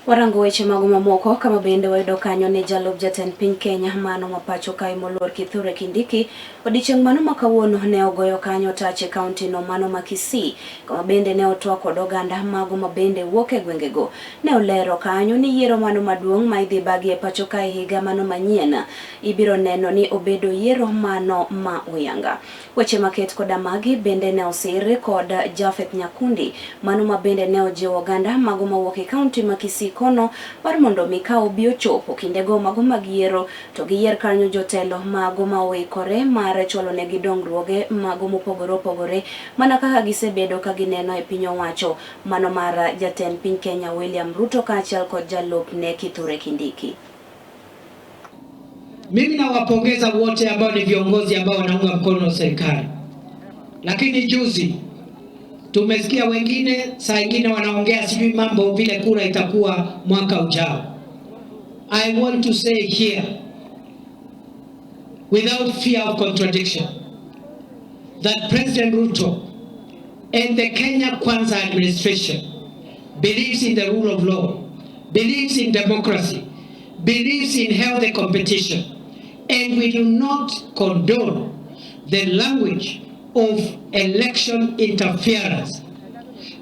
Warango weche mago mamoko kama bende wayudo kanyo ni jalup jatend piny Kenya mano ma pacho kae moluor Kithure Kindiki odiechieng' mano ma kawuono ne ogoyo kanyo tach e kaunti no mano ma Kisii kama bende ne otwak kod oganda mago ma bende wuok e gwengego. Ne olero kanyo ni yiero mano maduong' ma idhi bagi e pacho kae higa mano manyien ibiro neno ni obedo yiero mano ma oyanga. Weche maket koda magi bende ne osir kod Japheth Nyakundi, mano ma bende ne ojiwo oganda mago mawuok e kaunti ma Kisii kono mar mondo mi ka obi ochopo kindego mago mag yiero to giyier kanyo jotelo mago ma oikore mar chwalonegi dongruoge mago mopogore opogore mana kaka gisebedo ka gineno e piny owacho mano mar jatend piny Kenya William Ruto kaachiel kod jalupne Kithure Kindiki. Mimi nawapongeza wote ambao ni viongozi ambao wanaunga mkono serikali, lakini juzi tumesikia wengine saa ingine wanaongea sijui mambo vile kura itakuwa mwaka ujao. I want to say here without fear of contradiction that President Ruto and the Kenya Kwanza administration believes in the rule of law, believes in democracy, believes in healthy competition, and we do not condone the language of election interference.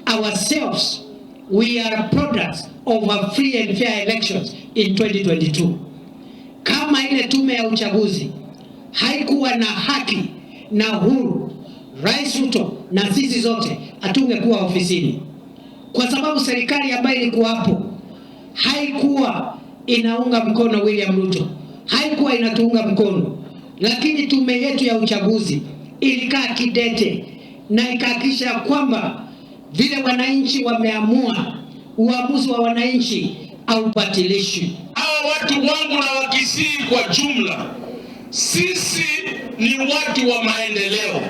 Ourselves, we are products of a free and fair elections in 2022. Kama ile tume ya uchaguzi haikuwa na haki na huru, Rais Ruto na sisi zote hatungekuwa ofisini, kwa sababu serikali ambayo ilikuwa hapo haikuwa inaunga mkono William Ruto, haikuwa inatuunga mkono, lakini tume yetu ya uchaguzi ilikaa kidete na ikahakikisha kwamba vile wananchi wameamua, uamuzi wa wananchi haubatilishwi. Hawa watu wangu na Wakisii kwa jumla, sisi ni watu wa maendeleo.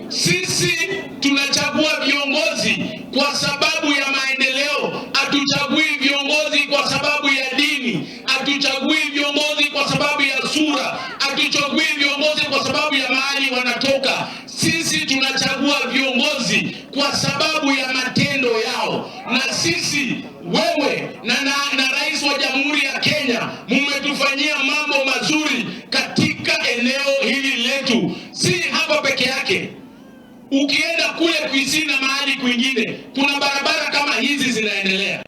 Sisi tunachagua viongozi kwa sababu ya maendeleo, hatuchagui viongozi kwa sababu ya dini, hatuchagui viongozi kwa sababu ya sura, hatuchagui viongozi kwa sababu ya mahali wanatoka. Sisi tunachagua viongozi kwa sababu ya matendo yao, na sisi wewe na rais wa Jamhuri ya Kenya mumetufanyia mambo mazuri katika eneo hili letu, si hapa peke yake. Ukienda kule Kisii na mahali kwingine, kuna barabara kama hizi zinaendelea.